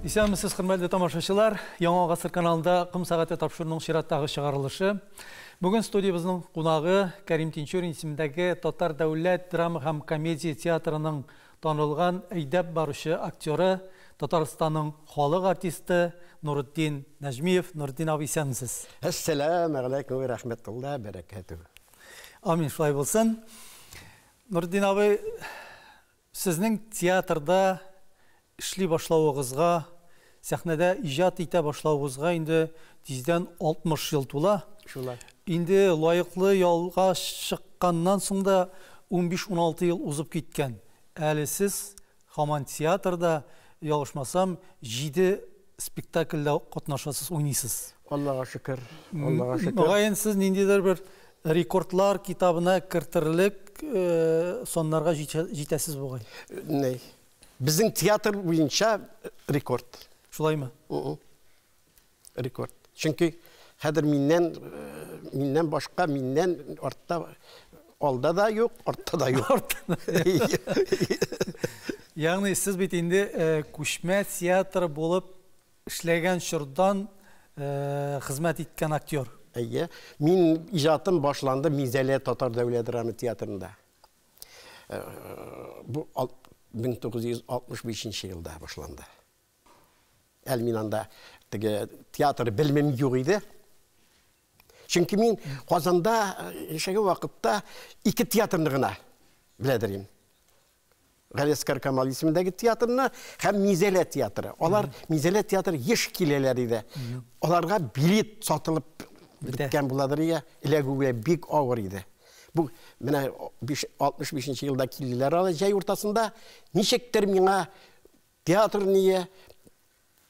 Исәнмесез, хөрмәтле тамашачылар. Яңа гасыр каналында Ком сәгате тапшыруының чираттагы чыгарылышы. Бүген студиябезнең кунагы Кәрим Тинчурин исемендәге Татар дәүләт драма һәм комедия театрының танылган әйдәп баручы актеры, Татарстанның халык артисты Нуретдин Нәҗмиев. Нуретдин абый, исәнмесез. Әссәләмә галәйкүм вә рәхмәтуллаһ бәрәкәтүһ. Амин, шулай булсын. Нуретдин абый, Сезнең театрда эшли башлавыгызга, сәхнәдә иҗат итә башлавыгызга инде тиздән 60 ел тула. Шулай. Инде лаеклы ялга чыкканнан соң да 15-16 ел узып киткән. Әле сез һаман театрда, ялгышмасам, җиде спектакльдә катнашасыз, уйныйсыз. Аллага шөкер, Аллага шөкер. Мөгаен, сез ниндидер бер рекордлар китабына кертерлек саннарга җитәсез бугай. Ни, безнең театр буенча рекорд. Шулаймы? Рекорд. Чөнки хәзер миннән, миннән башка, миннән артта алда да юк, артта да юк. Ягъни сез бит инде күчмә театр булып эшләгән чордан хезмәт иткән актер. Әйе. Мин иҗатым башланды Минзәлә татар дәүләт драма театрында. Бу 1965 елда башланды. Әле мин анда теге театр белемем юк иде. Чөнки мин Казанда яшәгән вакытта ике театрны гына беләдер идем. Галиәсгар Камал исемендәге театрны һәм Мизәлә театры. Алар Мизәлә театры еш киләләр иде. Аларга билет сатылып беткән буладыр ия, эләгүгә бик авыр иде. Бу менә 65 елда килделәр алар җәй уртасында. Ничектер миңа Театр ние,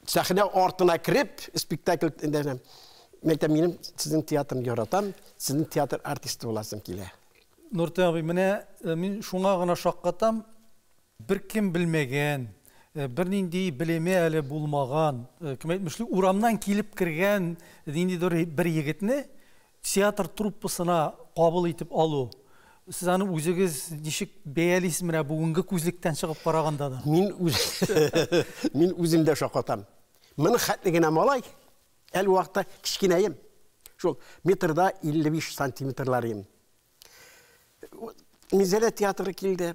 сәхнә артына кереп, спектакль Мин әйтәм, минем сезнең театрны яратам, сезнең театр артисты буласым килә. Нуртый абый, менә э, мин шуңа гына шаккатам, беркем белмәгән, э, бернинди белеме әле булмаган, э, кем әйтмешли, урамнан килеп кергән ниндидер бер егетне Театр труппасына кабул итеп алу. Сез аны үзегез ничек бәялисез менә бүгенге күзлектән чыгып караганда да? Мин үз мин үзем дә шаккатам. Моны хәтле генә малай, әле вакытта кечкенәем. Шул метрда 55 сантиметрлар идем. Минзәлә театры килде.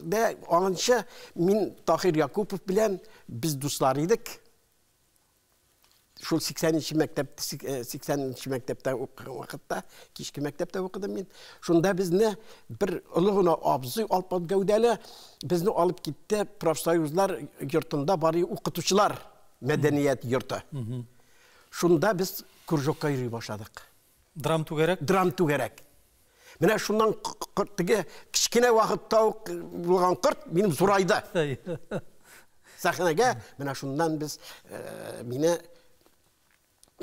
Дә аңынча мин Тахир Якупов белән без дуслар идек. Шул 80-нче мәктәп, 80-нче мәктәптә укыган вакытта, кичке мәктәптә укыдым мин. Шунда безне бер олы гына абзый, алпат гәүдәле, безне алып китте профсоюзлар йортында бар укытучылар мәдәният йорты. Шунда без кружокка йөри башладык. Драм түгәрәк? Драм түгәрәк. Менә шуннан теге кечкенә вакытта ук булган корт минем зурайды. Сәхнәгә менә шуннан без э, мине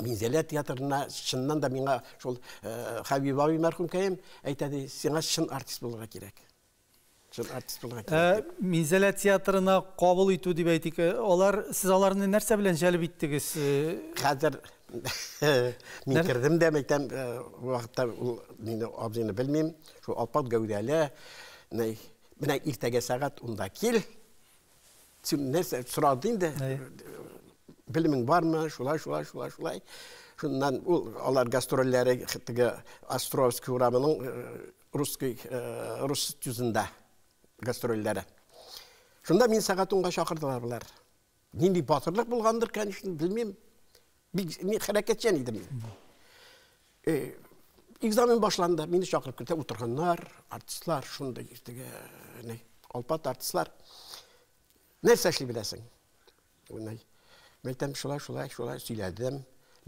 Минзәлә театрына чыннан да миңа шул э, Хәбиб абый мәрхүмкәем әйтә ди, сиңа чын артист булырга кирәк. Чын артист булырга кирәк. Ә, Минзәлә театрына кабул итү дип әйтик, э, алар сез аларны нәрсә белән җәлеп иттегез? Э, Хәзер мин кердем дә, мәйтәм, э, вакытта ул мине абзыйны белмим, шул алпат гәүдәле, менә иртәгә сәгать унда кил. Син нәрсә сорады инде? Белемең бармы? Шулай, шулай, шулай, шулай. Шуннан ул алар гастрольләре теге Островский урамының русский э, рус тюзында гастрольләре. Шунда мин сәгать унга чакырдылар болар. Нинди батырлык булгандыр, конечно, белмим. Бик мин хәрәкәтчән идем. Э, экзамен башланды, мине чакырып кертә утырганнар, артистлар, шундый теге не, алпат артистлар. Нәрсә эшли беләсең? Уйнай. Мин әйтәм, шулай, шулай, шулай сөйләдем.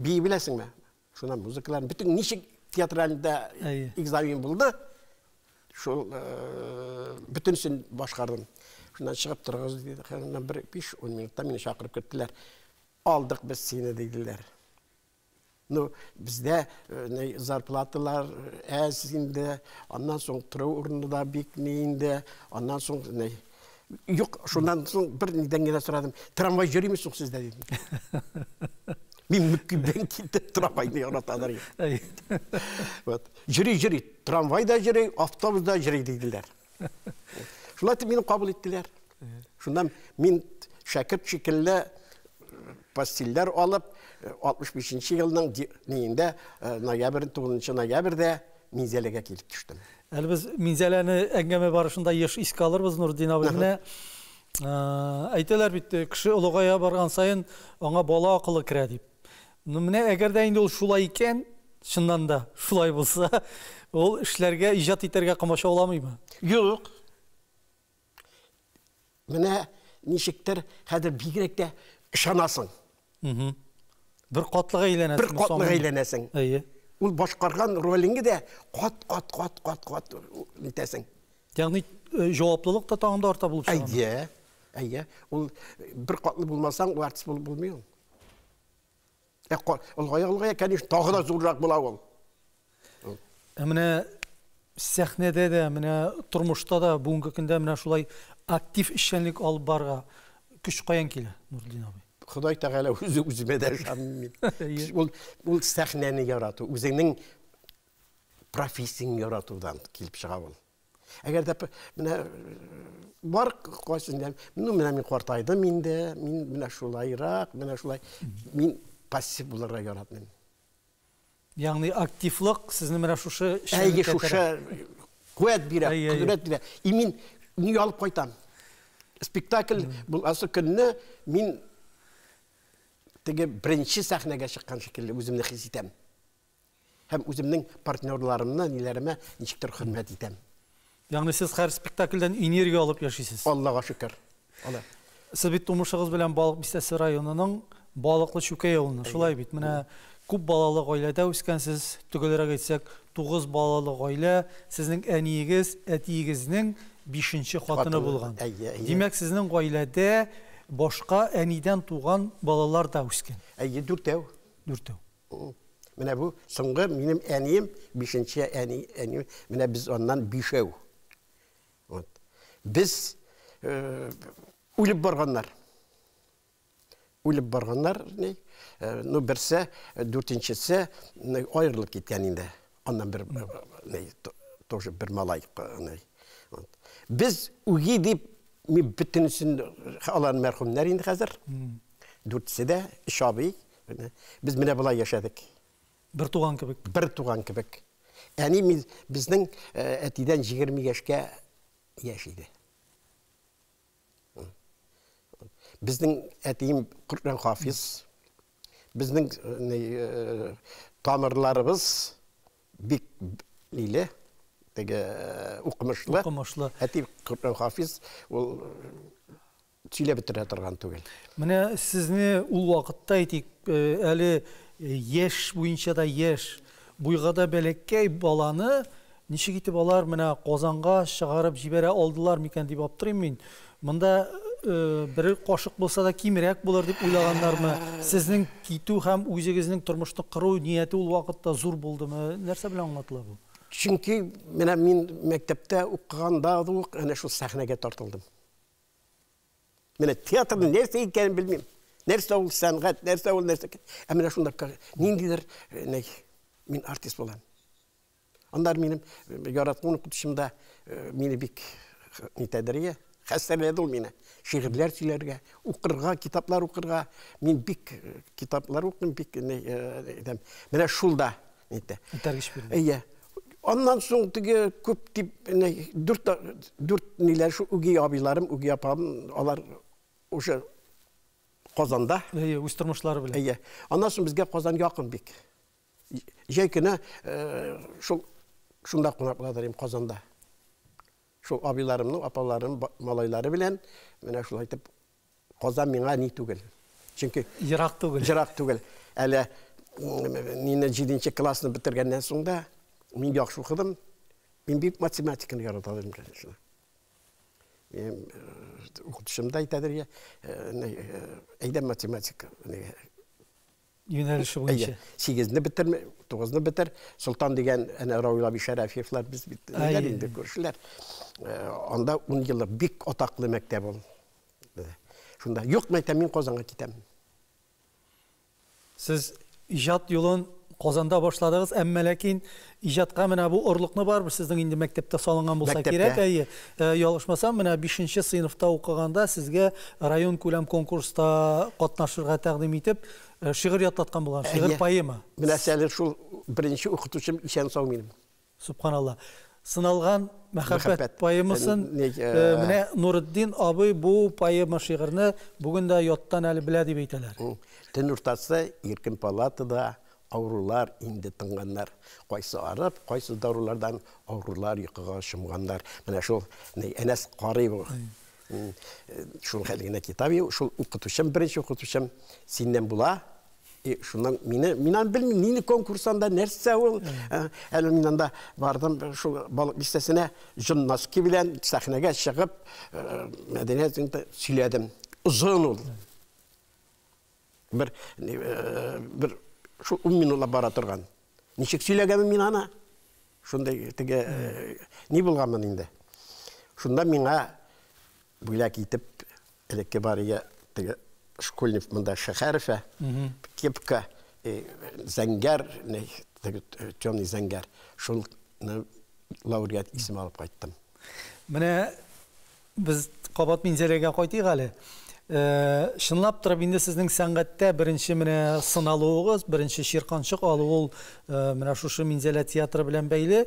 Бии беләсеңме? Шуннан музыкалар, бөтен ничек театральдә экзамен булды, шул э, бөтенесен башкардым. Шуннан чыгып торыгыз диде. Шуннан бер 5-10 минутта мине чакырып керттеләр. Алдык без сине диделәр. Ну, бездә э, зарплаталар әз инде, аннан соң тору урыны да бик ни инде, аннан соң Юк, шуннан соң бер нидән генә сорадым. Трамвай йөриме соң сездә дидем. Мин мөкиббән китеп трамвайны яратадыр. Вот. Йөри, йөри. Трамвай да йөри, автобус да йөри диделәр. Шулай итеп мине кабул иттеләр. Шуннан мин Шәкерт шикелле постельләр алып, 65 нче елның ниендә, ноябрь, 9 ноябрьдә Минзәләгә килеп төштем. Әле без Минзәләне әңгәмә барышында еш искә алырбыз, Нуртдин абый. Менә әйтәләр бит, кеше олыгая барган саен аңа бала акылы керә дип. Ну, менә әгәр дә инде ул шулай икән, чыннан да шулай булса, ул эшләргә, иҗат итәргә комачауламыймы? Юк. Менә ничектер хәзер бигрәк тә ышанасың. Бер катлыга әйләнәсең. Бер катлыга әйләнәсең. Әйе. Ул башкарган ролеңне дә кат-кат, кат-кат, кат нитәсең. Ягъни җаваплылык та тагын да арта булып чыга. Әйе. Әйе. Ул бер катлы булмасаң, ул артист булып булмый ул. Ә олгая олгая, конечно, тагы да зуррак була ул. Ә менә сәхнәдә дә, менә тормышта да бүгенге көндә менә шулай актив эшчәнлек алып барырга көч каян килә, Нуртдин абый? Ходай Тәгалә үзе үземә дә ышанмыйм мин. Ул, ул сәхнәне ярату, үзеңнең профессияңне яратудан килеп чыга ул. Әгәр дә менә бар кайсында, ну менә мин картайдым инде, мин менә шулайрак, менә шулай. Мин пассив булырга яратмыйм. Ягъни активлык сезне менә шушы Әйе, шушы куәт бирә, кодрәт бирә. И мин ни алып кайтам? Спектакль буласы көнне мин теге беренче сәхнәгә чыккан шикелле үземне хис итәм. Һәм үземнең партнерларымны, ниләремә ничектер хөрмәт итәм. Ягъни сез һәр спектакльдән энергия алып яшисез. Аллага шөкер. Алай. Сез бит тумышыгыз белән Балык Бистәсе районының Балыклы Чүкәй авылыннан, шулай бит? Менә күп балалы гаиләдә үскәнсез, төгәлрәк әйтсәк, 9 балалы гаилә. Сезнең әниегез әтиегезнең бишенче хатыны булган. Димәк, сезнең гаиләдә башка әнидән туган балалар да үскән. Әйе, дүртәү. Дүртәү. Менә бу соңгы минем әнием, бишенче әни, әни, менә без аннан бишәү. Вот. Без э, үлеп барганнар. Үлеп барганнар, ни? Э, ну, берсе, э, дүртенчесе аерылып киткән инде. Аннан бер, ни, тоже бер малай, ни. Вот. Без үги дип, мин бөтенесен, алар мәрхүмнәр инде хәзер. Дүртесе дә, өч абый, Без менә болай яшәдек. Бер туган кебек. Бер туган кебек. Әни безнең әтидән 20 яшькә яшь иде. Безнең әтием Коръән хафиз. Безнең тамырларыбыз бик ниле, теге укымышлы. Укымышлы. Әти Коръән хафиз, ул сөйләп бетерә торган түгел. Менә сезне ул вакытта, әйтик, әле яшь буенча да яшь, буйга да бәләкәй баланы ничек итеп алар менә Казанга чыгарып җибәрә алдылар микән дип аптырыйм мин. Монда бер кашык булса да кимрәк булыр дип уйлаганнармы? Сезнең китү һәм үзегезнең тормышны кору нияте ул вакытта зур булдымы? Нәрсә белән аңлатыла бу? Чөнки менә мин мәктәптә укыганда ук әнә шул сәхнәгә тартылдым. Менә театрның нәрсә икәнен белмим. Нәрсә ул сәнгать, нәрсә ул нәрсә. Ә менә шунда ниндидер э, мин артист булам. Аннары минем э, яраткан укытучым да э, мине бик нитәдер ия, хәстәрләде ул мине. Шигырьләр сөйләргә, укырга, китаплар укырга. Мин бик китаплар укыйм, бик әйтәм. Менә шул да нитә. Этәргеч бирде. Әйе. Аннан соң теге күп дип, дүрт, дүрт ниләр шу үги абыйларым, үги апам, алар уже Казанда. Әйе, үз тормышлары белән. Әйе. Аннан соң безгә Казан якын бик. Җәй көне шул шунда кунак була идем Казанда. Шул абыйларымның, апаларым, малайлары белән менә шулай итеп Казан миңа ни түгел. Чөнки ерак түгел. Ерак түгел. Әле мине 7 классны бетергәннән соң да мин яхшы укыдым. Мин бик математиканы ярата идем, конечно. Минем укытучым да әйтәдер, әйдә математика. Юнәлеше буенча. Сигезне бетер, тугызны бетер. Солтан дигән әнә Равил абый Шәрәфиевлар без бит инде күршеләр. Анда 10 еллык бик атаклы мәктәп ул. Шунда юк, мәйтәм, мин Казанга китәм. Сез иҗат юлын Казанда башладыгыз, әмма ләкин иҗатка менә бу орлыкны барыбер сезнең инде мәктәптә салынган булса кирәк, әйе. Ялгышмасам, менә 5 сыйныфта укыганда сезгә район күләм конкурста катнашырга тәкъдим итеп, шигырь ятлаткан булган, шигырь поэма. Менә әле шул беренче укытучым исән-сау минем. Субханалла. Сыналган мәхәббәт поэмасын менә Нуретдин абый бу поэма шигырьне бүген дә яттан әле белә дип әйтәләр. Төн уртасы, иркен палатада авырулар инде тынганнар. Кайсы арып, кайсы дарулардан авырулар йокыга чумганнар. Менә шул Әнәс карый бу. Шул хәл генә китап, шул укытучым, беренче укытучым синнән була. И шуннан мине, мин аны белмим, нинди конкурс анда, нәрсә ул. Әле мин анда бардым, шул балык бистәсенә җон носки белән сәхнәгә чыгып, мәдәният йортында сөйләдем. Озын ул. Бер, бер шул 10 минутлап бара торган. Ничек сөйләгәнмен мин аны? Шундый теге ни булганмын инде. Шунда миңа бүләк итеп элекке бария теге школьник монда Шәһәрова, кепка, зәңгәр, теге темный зәңгәр. Шул лауреат исеме алып кайттым. Менә без кабат Минзәләгә кайтыйк әле. Чынлап торып инде сезнең сәнгатьтә беренче менә сыналуыгыз, беренче чирканчык алу ул менә шушы Минзәлә театры белән бәйле.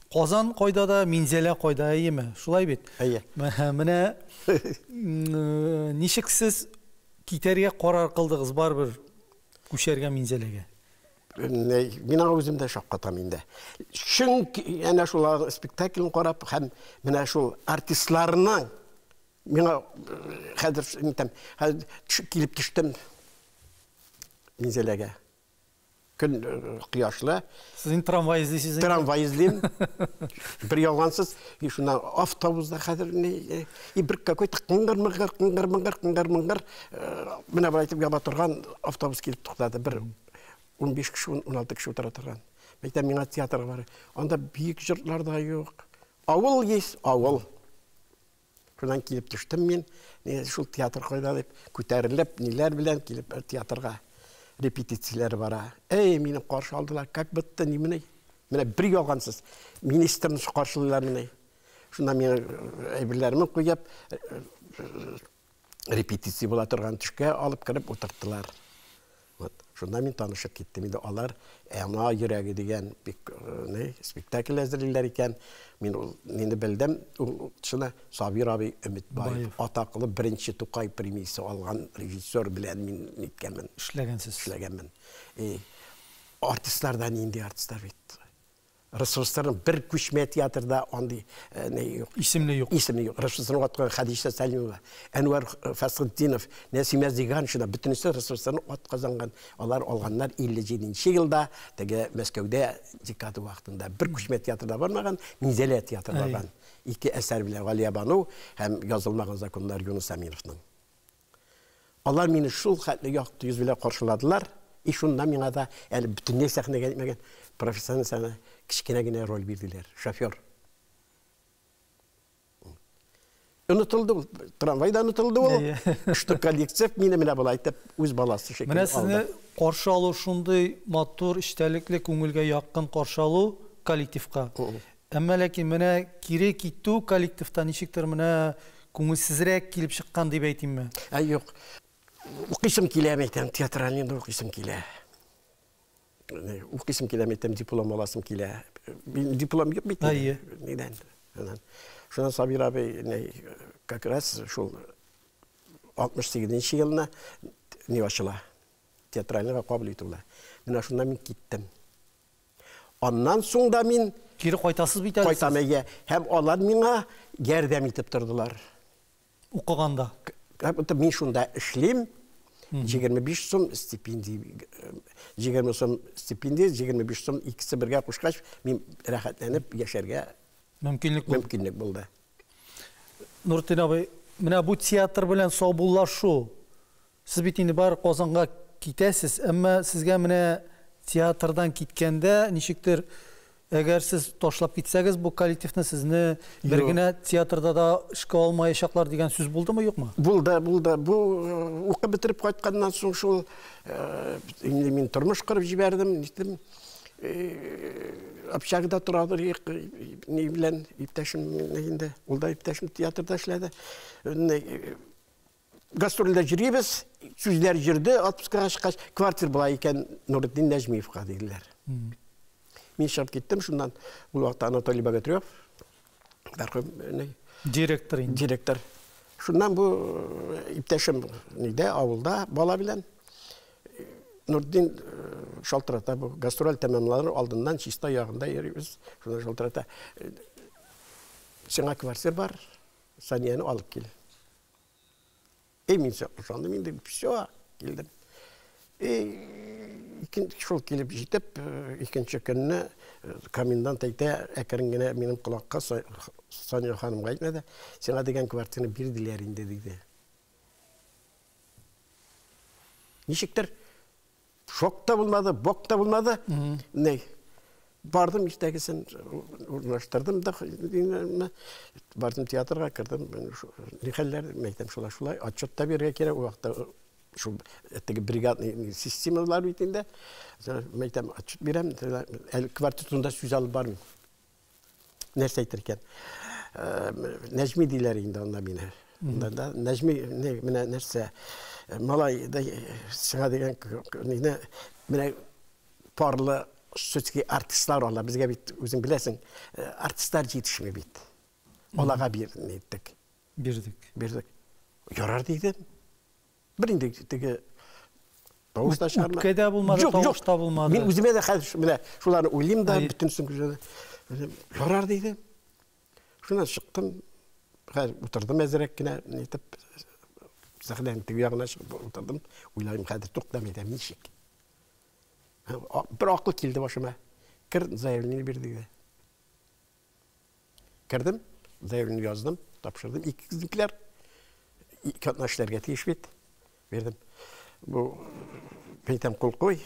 Казан кайда да, Минзәлә кайда, әйеме? Шулай бит? Әйе. Менә ничек сез китәргә карар кылдыгыз барыбер күчәргә Минзәләгә? Мин аңа үзем дә шаккатам инде. Чөнки әнә шул спектаклен карап һәм менә шул артистларның миңа хәзер әйтәм, хәзер килеп төштем Минзәләгә. Көн кояшлы. Сез инде трамвай эзлисез. Трамвай эзлим. Бер ялгансыз. И шуннан автобуста хәзер ни, и бер какой-то кыңгыр-мыңгыр, кыңгыр-мыңгыр, кыңгыр-мыңгыр, менә болай итеп яба торган автобус килеп туктады. Бер 15 кеше, 16 кеше утыра торган. Әйтәм, миңа театрга бар. Анда бөек җырлар да юк. Авыл есть, авыл. Шуннан килеп төштем мин, шул театр кайда дип, күтәрелеп, ниләр белән килеп театрга репетицияләр бара. Эй, мине каршы алдылар, как будто нимени. Менә бер ялгансыз, министрны каршылыйлар мине. Шуннан мин әйберләремне куеп, репетиция була торган төшкә алып кереп утырттылар. Вот. Шунда мин танышып киттем. Инде алар Ана йөрәге дигән бик не спектакль әзерлиләр икән. Мин ул инде белдем, ул шуны Сабир абый Өметбаев атаклы беренче Тукай премиясе алган режиссер белән мин ниткәнмен. Эшләгәнсез. Эшләгәнмен. И артистлар да нинди артистлар бит. РСФСРның бер күчмә театрда андый не юк. Исемле юк. Исемле юк. РСФСРның аткан Хәдичә Сәлимова, Әнвәр Фәсхетдинов, Нәсимә Зиганшина бөтенесе РСФСРның ат казанган. Алар алганнар 57 елда теге Мәскәүдә декада вакытында бер күчмә театрда бармаган, Минзәлә театры барган. Ике әсәр белән Галиябану һәм Язылмаган законнар Юныс Әминовның. Алар мине шул хәтле якты йөз белән каршыладылар. И шунда миңа да әле бөтенләй сәхнәгә әйтмәгән профессиональ сәхнә кечкенә генә роль бирделәр. Шофер. Онытылды ул. Трамвай да онытылды ул. Что коллектив мине менә болай итеп үз баласы шикелле Менә сезне каршы алу шундый матур, эчтәлекле, күңелгә якын каршы алу коллективка. Әмма ләкин менә кире китү коллективта ничектер менә күңелсезрәк килеп чыккан дип әйтимме? Ә юк. Укыйсым килә, әйтәм, театральныйда укыйсым килә. Укыйсым килә, әйтәм, диплом аласым килә. Диплом юк бит. Әйе. Нидән? Шуннан Сабир абый как раз шул 68 елны ни ачыла. Театральныйга кабул итү була. Менә шуннан мин киттем. Аннан соң да мин кире кайтасыз бит әле. Кайтам, әйе. Һәм алар миңа ярдәм итеп тордылар. Укыганда. Как будто мин шунда эшлим. 25 сум стипендия, 20 сум стипендия, 25 сум икесе бергә кушкач, мин рәхәтләнеп яшәргә мөмкинлек булды. Мөмкинлек булды. Нуртдин абый, менә бу театр белән саубуллашу. Сез бит инде бар Казанга китәсез, әмма сезгә менә театрдан киткәндә ничектер Әгәр сез ташлап китсәгез бу коллективны, сезне бер генә театрда да эшкә алмаячаклар дигән сүз булдымы, юкмы? Булды, булды. Бу укып бетереп кайтканнан соң шул инде мин тормыш корып җибәрдем, ниттем. Общагада торадыр ни белән иптәшем инде. Ул да иптәшем театрда эшләде. Гастрольдә йөрибез, сүзләр йөрде, отпускага чыккач, квартир була икән Нуретдин Нәҗмиевка диделәр. Мин чыгып киттем, шуннан ул вакытта Анатолий Богатырев, мәрхүм, директор инде. Директор. Шуннан бу иптәшем нидә, авылда бала белән Нуртдин шалтырата, бу гастроль тәмамланыр алдыннан чиста ягында йөрибез. Шуннан шалтырата. Сиңа квартир бар, Санияне алып кил. Эй, мин ышандым инде, все, килдем. И, шул килеп җитеп, икенче көнне комендант әйтә, әкрен генә минем колакка Сания ханымга әйтмәде, сиңа дигән квартираны бирделәр инде, диде. Ничектер шок та булмады, бок та булмады. Ни? Бардым иртәгесен урнаштырдым да, бардым театрга кердем. Ни хәлләр, мәйтәм, шулай шулай, отчет та бирергә кирәк, ул вакытта шул теге бригадный системалар бит инде. Мәйтәм, отчет бирәм, әле квартира турында сүз алып бармыйм. Нәрсә әйтер икән? Нәҗми диләр инде анда мине. Анда да Нәҗми менә нәрсә малай да сиңа дигән мине менә парлы все-таки артистлар ала. Безгә бит үзең беләсең, артистлар җитешми бит. Аларга бир ниттек. Бирдек. Бирдек. Ярар дидем. Бер инде теге тавыш та чыгарма. Үпкә дә булмады, тавыш та булмады. Мин үземә дә хәзер менә шуларны уйлыйм да, бөтенесен күзәтәм. Ярар диде. Шуннан чыктым. Хәзер утырдым әзрәк кенә, нитеп сәхнәнең теге ягына чыгып утырдым. Уйлыйм, хәзер туктам әйтәм, ничек? Бер акыл килде башыма. Кер заявление бир диде. Кердем, заявление яздым, тапшырдым. Ике экземпляр. Ике атна эшләргә тиеш бит. Бирдем. Бу әйтәм, кул куй.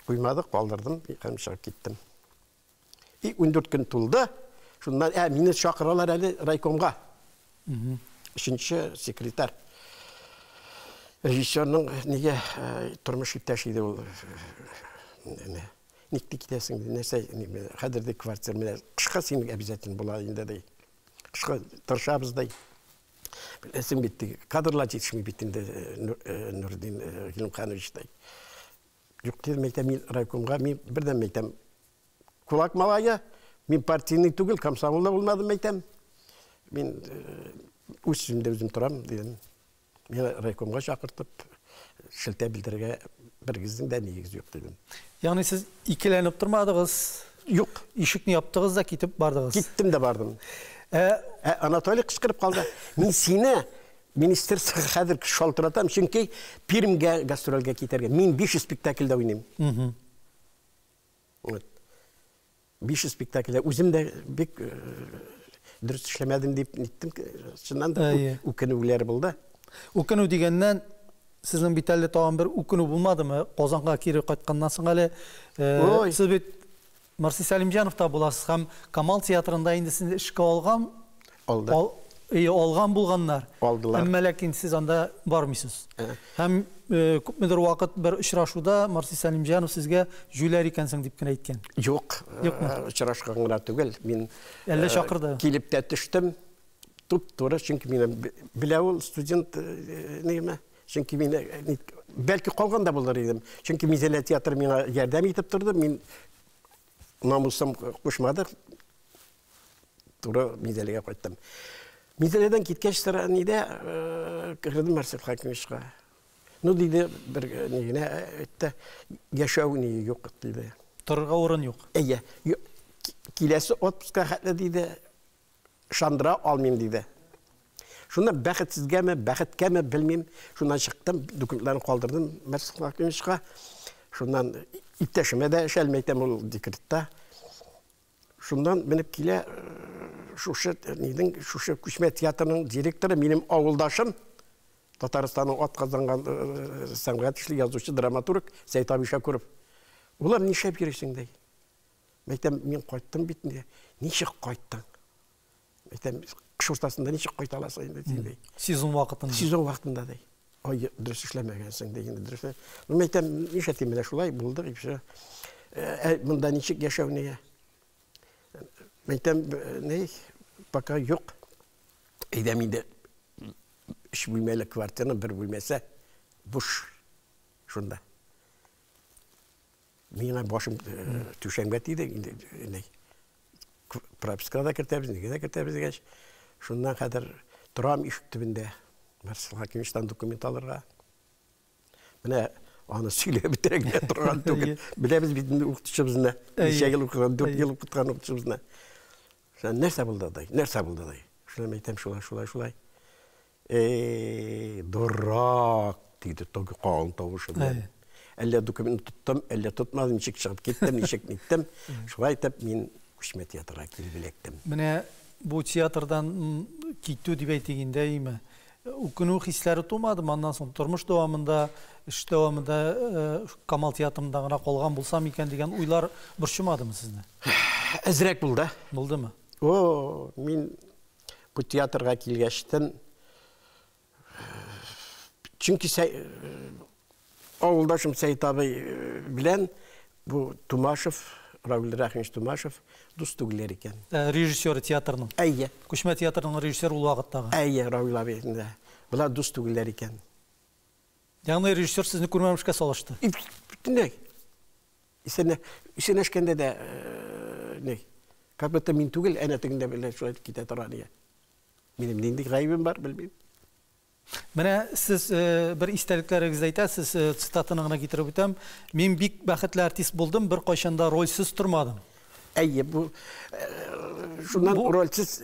Куймады, калдырдым, һәм чыгып киттем. И 14 көн тулды. Шуннан, ә, мине чакыралар әле райкомга. Өченче секретарь. Режиссерның нигә тормыш иптәше иде ул. Ник ди китәсең, ди, нәрсә, хәзер ди квартира менә кышка синең обязательно була инде ди. Кышка тырышабыз ди. Беләсең бит, ди, кадрлар җитешми бит инде Нурдин Гилемханович ди. Юк дидем, әйтәм, мин райкомга, мин бердән әйтәм, кулак малае, мин партийный түгел, комсомол да булмадым, әйтәм. Мин үз сүземдә үзем торам, дидем. Мине райкомга чакыртып, шелтә белдерергә берегезнең дә нигез юк, дидем. Ягъни сез икеләнеп тормадыгыз? Юк. Ишекне яптыгыз да китеп бардыгыз? Киттем дә бардым. Ә Анатолий кычкырып калды. Мин сине министерствога хәзер шалтыратам, чөнки Пермьгә гастрольгә китәргә. Мин 500 спектакльдә уйныйм. Вот. 500 спектакльдә үзем дә бик дөрес эшләмәдем дип ниттем. Чыннан да үкенүләр булды. Үкенү дигәннән, сезнең бит әле тагын бер үкенү булмадымы? Казанга кире кайтканнан соң әле сез бит Марсель Сәлимҗановта буласыз һәм Камал театрында инде сезне эшкә алган Алды. Алган булганнар. Алдылар. Әмма ләкин сез анда бармыйсыз. Һәм күпмедер вакыт бер очрашуда Марсель Сәлимҗанов сезгә җүләр икәнсең дип кенә әйткән. Юк, очрашкан гына түгел. Мин әллә чакырды. Килеп тә төштем. Туп-туры, чөнки мине белә ул студент ниме. Чөнки мин бәлки калган да булыр идем. Чөнки Мизәлә театры миңа ярдәм итеп торды. Мин намусым кушмады. Туры Мизәлегә кайттым. Мизәледән киткәч, сыра нидә кердем Марсель Хакимовичка. Ну, диде, бер ни генә әйтте, яшәү ни юк, диде. Торырга урын юк. Әйе. Киләсе отпуска хәтле, диде, ышандыра алмыйм, диде. Шуннан бәхетсезгәме, бәхеткәме, белмим. Шуннан чыктым, документларны калдырдым Марсель Хакимовичка. Шуннан иптәшемә дә эш әлмәйтәм ул декретта. Шуннан менеп килә шушы нидең, шушы күчмә театрның директоры, минем авылдашым, Татарстанның ат казанган сәнгать эшле язучы, драматург Сәйт абый Шакуров. Улым, нишләп йөрисең, ди. Мәйтәм, мин кайттым бит инде. Ничек кайттың? Мәйтәм, кыш уртасында ничек кайта аласың инде син, ди. Сезон вакытында. Сезон вакытында, ди. Ай, дөрес эшләмәгәнсең, ди, инде дөрес. Ну, мәйтәм, нишләтим, менә шулай булды, и все. Ә монда ничек яшәү нигә? Мәйтәм, ни, пока юк. Әйдәм инде өч бүлмәле квартираның бер бүлмәсе буш шунда. Миңа башым түшәмгә тиде, инде ни. Пропискага да кертәбез, нигә дә кертәбез дигәч, шуннан хәзер торам ишек төбендә. Марсел Хакимовичтан документ алырга. Менә аны сөйләп бетерә генә торган түгел. Беләбез бит инде укытучыбызны. Ничә ел укыган, 4 ел укыткан укытучыбызны. Шуннан нәрсә булды ди? Нәрсә булды ди? Шуннан әйтәм, шулай, шулай, шулай. Эй, дурак, диде теге калын тавышы белән. Әллә документ тоттым, әллә тотмадым, ничек чыгып киттем, ничек ниттем. Шулай итеп мин күчмә театрга килеп эләктем. Менә бу театрдан китү дип әйтик инде, әйеме? Үкенү хисләре тумадымы аннан соң тормыш дәвамында, эш дәвамында Камал театрында гына калган булсам икән дигән уйлар борчымадымы сезне? Әзрәк булды. Булдымы? О, мин бу театрга килгәчтен, чөнки авылдашым Сәет абый белән бу Тумашев, Равил Рәхимович Тумашев дус түгелләр икән. Режиссеры театрның. Әйе. Күчмә театрның режиссеры ул вакыттагы. Әйе, Равил абый инде. Болар дус түгелләр икән. Ягъни режиссер сезне күрмәмешкә салышты. Бөтенләй. Исәнләшкәндә дә ни, как будто мин түгел, әнә тегендә белән шулай итеп китә тора дигән. Минем нинди гаебем бар, белмим. Менә сез бер истәлекләрегезне әйтәсез, цитатаны гына китереп үтәм. Мин бик бәхетле артист булдым, беркайчан да рольсез тормадым. Әйе, бу шуннан рольсез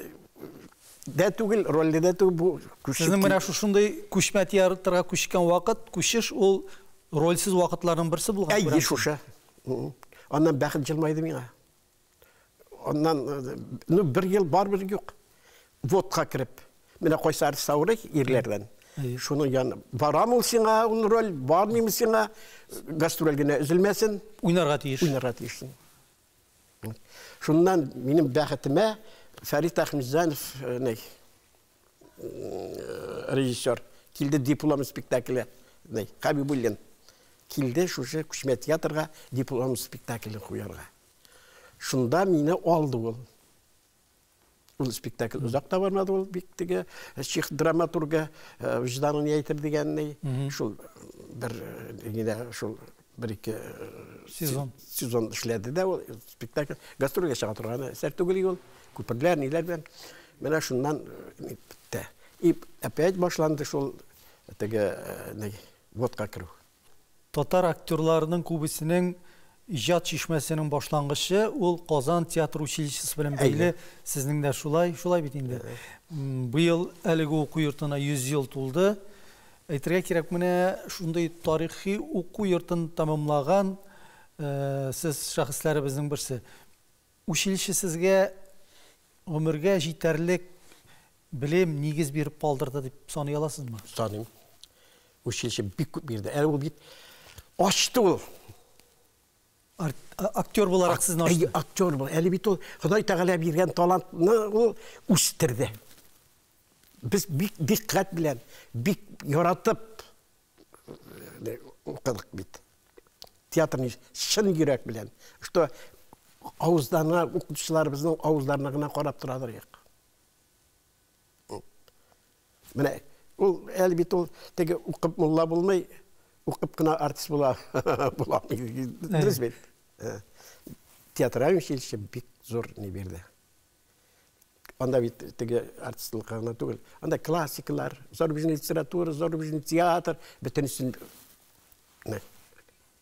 дә түгел, рольле дә түгел, бу күчеп. Сезнең менә шушындый күчмә театрга күчкән вакыт, күчеш ул рольсез вакытларның берсе булган. Әйе, шушы. Аннан бәхет җылмайды миңа. Аннан, ну, бер ел барыбер юк. Водка кереп. Менә кайсы артист авырый ирләрдән. Шуның яны барам ул сиңа ул роль, бармыйм сиңа, гастроль генә өзелмәсен. Уйнарга тиеш. Уйнарга тиешсең. Шуннан минем бәхетемә Фәрит Әхмәтҗанов ни режиссер килде диплом спектакле ни Хабибуллин килде шушы күчмә театрга диплом спектаклен куярга. Шунда мине алды ул. Ул спектакль озак та бармады, ул бик теге чех драматургы вөҗданын әйтер дигәнни. Шул бер генә шул бер ике сезон сезон эшләде дә ул спектакль. Гастрольгә чыга торган әсәр түгел ул. Күперләр, ниләр белән. Менә шуннан бетте. И опять башланды шул теге водка керү. Татар актерларының күбесенең иҗат чишмәсенең башлангычы ул Казан театр училищесы белән бәйле. Сезнең дә шулай, шулай бит инде. Быел әлеге уку йортына 100 ел тулды. Әйтергә кирәк, менә шундый тарихи уку йортын тәмамлаган сез шәхесләребезнең берсе. Училище сезгә гомергә җитәрлек белем, нигез биреп калдырды дип саный аласызмы? Саныйм. Училище бик күп бирде. Әле ул бит ачты ул. Актер буларак сезне ачты. Актер бул. Әле бит ул Ходай Тәгалә биргән талантны ул үстерде. Без бик диккать белән, бик яратып укыдык бит. Театрны чын йөрәк белән. Что авыздарына, укытучыларыбызның авызларына гына карап торадыр идек. Менә ул әле бит ул теге укып мулла булмый, укып кына артист була була. Дөрес бит. Театраль училище бик зур ни бирде. Анда бит теге артистлыкка гына түгел. Анда классикалар, зарубежный литература, зарубежный театр, бөтенесен.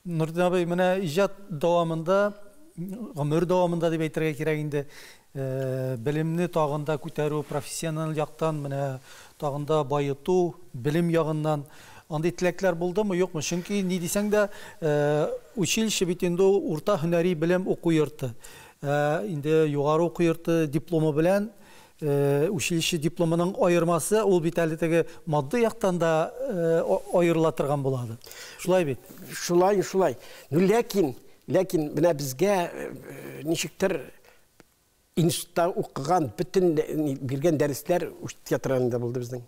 Нуртдин абый, менә иҗат дәвамында, гомер дәвамында дип әйтергә кирәк инде, белемне тагын да күтәрү, профессиональ яктан менә тагын да баету, белем ягыннан андый теләкләр булдымы, юкмы? Чөнки ни дисәң дә, училище бит инде ул урта һөнәри белем уку йорты. Инде югары уку йорты дипломы белән училище дипломының аермасы ул бит әле теге матди яктан да аерыла торган булады. Шулай бит? Шулай, шулай. Ну, ләкин Ләкин менә безгә ничектер институтта укыган бөтен биргән дәресләр театрында булды безнең.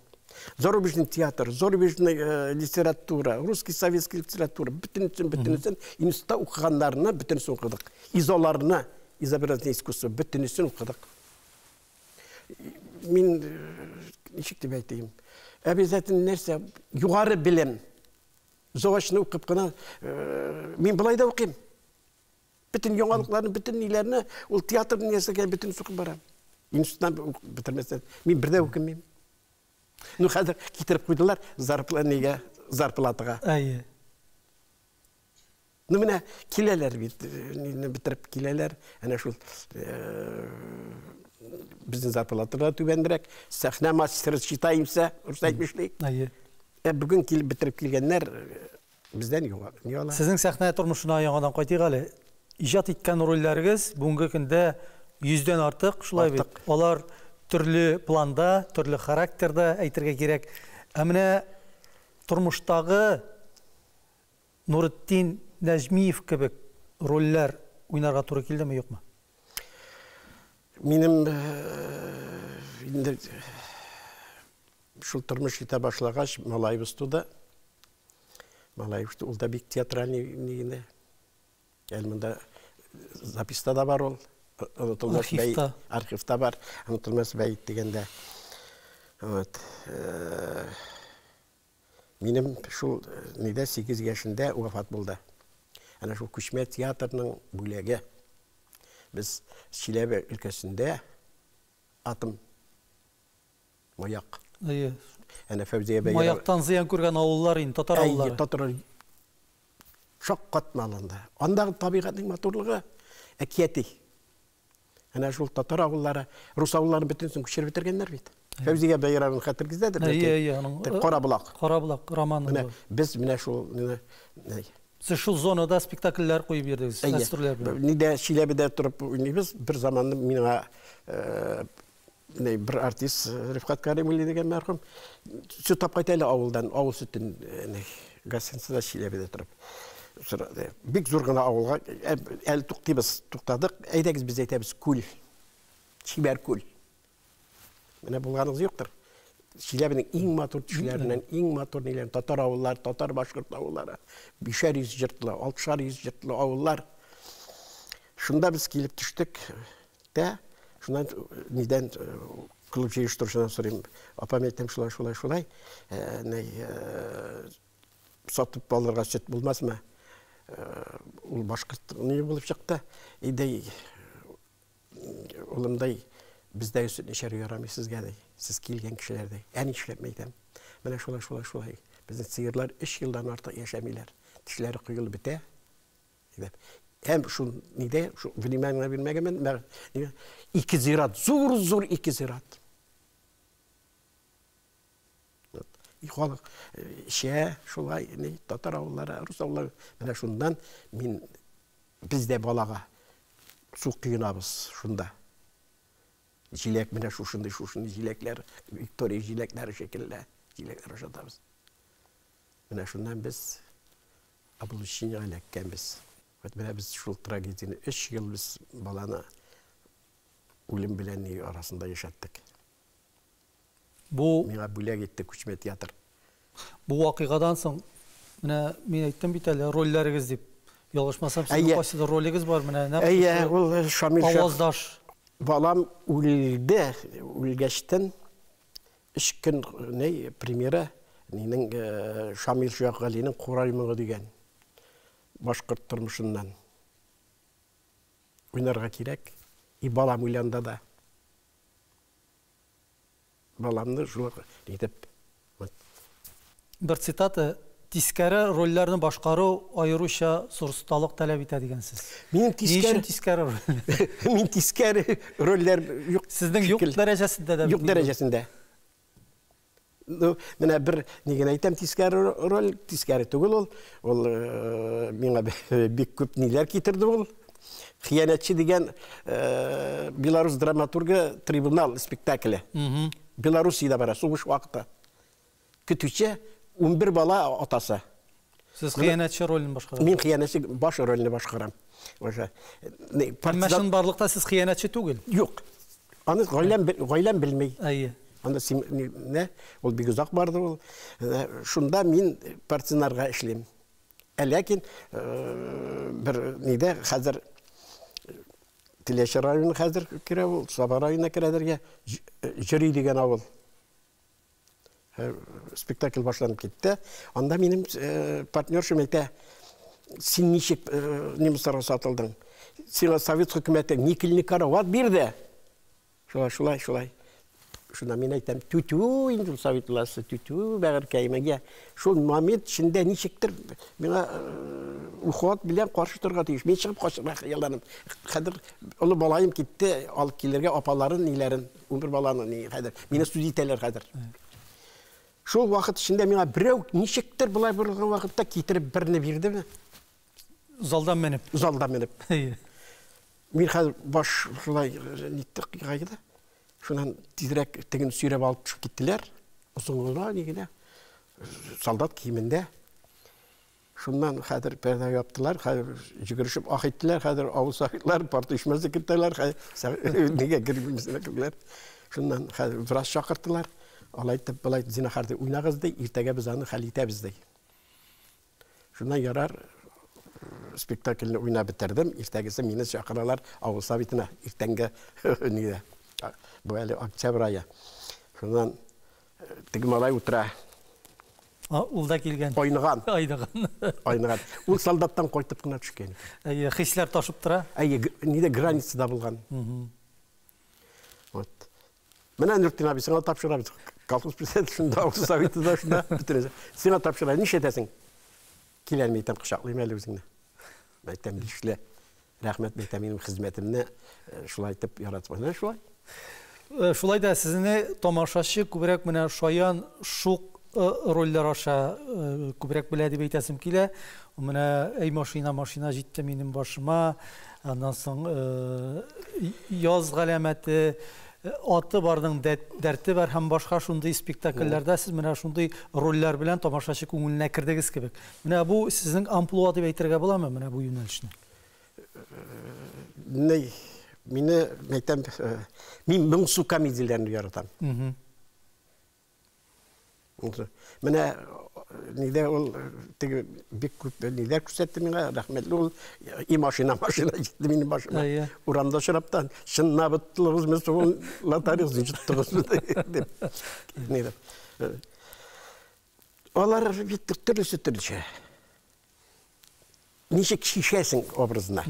Зарубежный театр, зарубежный литература, русский советский литература, бөтенесен, бөтенесен институтта укыганнарны бөтенесен укыдык. Изоларны, изобразительное искусство, бөтенесен укыдык. Мин ничек дип әйтим, обязательно нәрсә, югары белем. Заочно укып кына, мин болай да укыйм. Бөтен яңалыкларны, бөтен ниләрне, ул театр нәрсәгә бөтен укып барам. Институттан укып бетермәсәм, мин бер дә укымыйм. Ну, хәзер китереп куйдылар зарплатага, зарплатага. Әйе. Ну, менә киләләр бит, нини бетереп киләләр. Әнә шул безнең зарплаталар түбәнрәк. Сәхнә мастеры считаемся, рус әйтмешли. Әйе. Ә бүген килеп бетереп килгәннәр бездән юк, ни ала. Сезнең сәхнә тормышына яңадан кайтыйк әле. Иҗат иткән рольләрегез бүгенге көндә 100дән артык, шулай бит? Артык. Алар төрле планда, төрле характерда әйтергә кирәк. Ә менә тормыштагы Нуретдин Нәҗмиев кебек рольләр уйнарга туры килдеме, юкмы? Минем инде шул тормыш итә башлагач, малаебыз туды. Малаебыз ул да бик театральный генә. Әле монда записта да бар ул. Онытылмас бәет. Архивта бар. Онытылмас бәет дигәндә. Вот. Минем шул нидә 8 яшендә вафат булды. Әнә шул күчмә театрның бүләге. Без Чиләбе өлкәсендә атом маяк. Әйе. Әнә Фәүзия Бәйрәм. Маяктан зыян күргән авыллар инде, татар авыллары. Әйе, татар шаккатмалы анда. Андагы табигатьнең матурлыгы әкияти. Әнә шул татар авыллары, рус авылларын бөтенесен күчереп бетергәннәр бит. Фәүзия Бәйрәмовна хәтергездәдер бәлки. Әйе, әйе, аның Кара Болак. Кара Болак романы. Менә без менә шул Сез шул зонада спектакльләр куеп йөрдегез, гастрольләр белән. Нидә Чиләбедә торып уйныйбыз. Бер заманны миңа бер артист Рифкат Каримуллин дигән мәрхүм сөт алып кайта әле авылдан, авыл сөтен гостиницада Чиләбедә торып. Бик зур гына авылга әле туктыйбыз, туктадык. Әйдәгез без әйтәбез күл. Чибәр күл. Менә булганыгыз юктыр. Чиләбенең иң матур төшләреннән, иң матур ниләр, татар авыллары, татар башкорт авыллары, 500 йортлы, 600 йортлы авыллар. Шунда без килеп төштек тә, шуннан нидән клуб җыештыручыдан сорыйм, апам әйтәм, шулай, шулай, шулай, сатып алырга сөт булмасмы? Ул башкорт ни булып чыкты. Идей улымдай бездәге сөтне эчәргә ярамый сезгә ди. Сез килгән кешеләр ди. Ә нишләп әйтәм? Менә шулай, шулай, шулай. Безнең сыерлар 3 елдан артык яшәмиләр. Тешләре коелып бетә. Һәм шул нидә, шул внимание бирмәгәнмен, ике зират, зур-зур ике зират. И халык эчә, шулай, татар авыллары, рус авыллары. Менә шуннан мин без дә балага су коенабыз шунда. Җиләк менә шушындый, шушындый җиләкләр, Виктория җиләкләре шикелле җиләкләр ашатабыз. Менә шуннан без облучениега эләккәнбез. Вот менә без шул трагедияне 3 ел без баланы үлем белән ни арасында яшәттек. Бу миңа бүләк итте күчмә театр. Бу вакыйгадан соң менә мин әйттем бит әле рольләрегез дип. Ялгышмасам, сезнең кайсыдыр ролегез бар менә нәкъ. Әйе, ул Шамил Аваздаш. Балам үлде, үлгәчтен 3 көн ни премьера нинең Шамил Шәһгалинең Курай моңы дигән башкорт тормышыннан уйнарга кирәк. И балам уйланда да. Баламны шулай итеп. Бер цитата: тискәре рольләрне башкару аеруча зур осталык таләп итә дигәнсез. Минем тискәре тискәре роль. Мин тискәре рольләр юк. Сезнең юк дәрәҗәсендә дә. Юк дәрәҗәсендә. Ну, менә бер ни генә әйтәм, тискәре роль, тискәре түгел ул. Ул миңа бик күп ниләр китерде ул. Хыянәтче дигән белорус драматургы трибунал спектакле. Белоруссиядә бара, сугыш вакыты. Көтүче 11 бала атасы. Сез хыянәтче ролен башкарасыз. Мин хыянәтче баш рольне башкарам. Уже. Әмма чынбарлыкта сез хыянәтче түгел. Юк. Аны гаиләм гаиләм белми. Әйе. Анда син не, ул бик озак барды ул. Шунда мин партизаннарга эшлим. Ә ләкин бер нидә хәзер Теләче районы хәзер керә ул, Саба районына керәдергә, Җөри дигән авыл. Спектакль башланып китте. Анда минем партнершым әйтә, син ничек немецларга сатылдың? Сиңа совет хөкүмәте никельный карават бирде. Шулай, шулай, шулай. Шунда мин әйтәм, түтү инде ул совет власте, түтү, бәгырькәем, әгә. Шул момент эчендә ничектер миңа уход белән каршы торырга тиеш. Мин чыгып качырга хыялланам. Хәзер олы балаем китте, алып килергә апаларын, ниләрен, 11 баланы ни хәзер. Мине суд итәләр хәзер. Шул вакыт эчендә миңа берәү ничектер болай борылган вакытта китереп берне бирдеме? Залдан менеп. Залдан менеп. Мин хәзер баш шулай нитте кыйгайды. Шуннан тизрәк тегене сөйрәп алып төшеп киттеләр. Озын гына, ни генә. Солдат киемендә. Шуннан хәзер пәрдә яптылар, хәзер йөгерешеп ах иттеләр, хәзер авыл советлары, парт оешмасы секретарьлар, хәзер нигә кермисенә керделәр. Шуннан хәзер врач чакырттылар. Алай итеп, болай зинахар ди, уйнагыз ди, иртәгә без аны хәл итәбез ди. Шуннан ярар, спектакльне уйнап бетердем. Иртәгесе мине чакыралар авыл советына, иртәнге нидә. Бу әле октябрь ае. Шуннан теге малай утыра. Ул да килгән. Айныган. Айныган. Айныган. Ул солдаттан кайтып кына төшкән. Әйе, хисләр ташып тора. Әйе, нидә границада булган. Вот. Менә Нуртдин абый, сиңа тапшырабыз. Колхоз председателе шунда, авыл советы да шунда, бөтенесе. Сиңа тапшыра, нишләтәсең? Кил әле, әйтәм, кочаклыйм әле үзеңне. Әйтәм, нишлә? Рәхмәт, әйтәм, минем хезмәтемне шулай итеп яратып. Менә шулай. Шулай да сезне тамашачы күбрәк менә шаян, шук рольләр аша күбрәк белә дип әйтәсем килә. Менә әй машина, машина җитте минем башыма. Аннан соң яз галәмәте, аты барның дәрте бар һәм башка шундый спектакльләрдә сез менә шундый рольләр белән тамашачы күңеленә кердегез кебек. Менә бу сезнең амплуа дип әйтергә буламы менә бу юнәлешне? Ни, мине әйтәм, мин моңсу комедияләрне яратам. Менә нидә ул теге бик күп ниләр күрсәтте миңа, рәхмәтле ул. И машина, машина җитте минем башыма. Урамда очрап та, чынлап оттыгызмы соң, лотереясын җыттыгызмы дип. Нидә. Алар бит төрлесе төрлечә. Ничек чишәсең образына?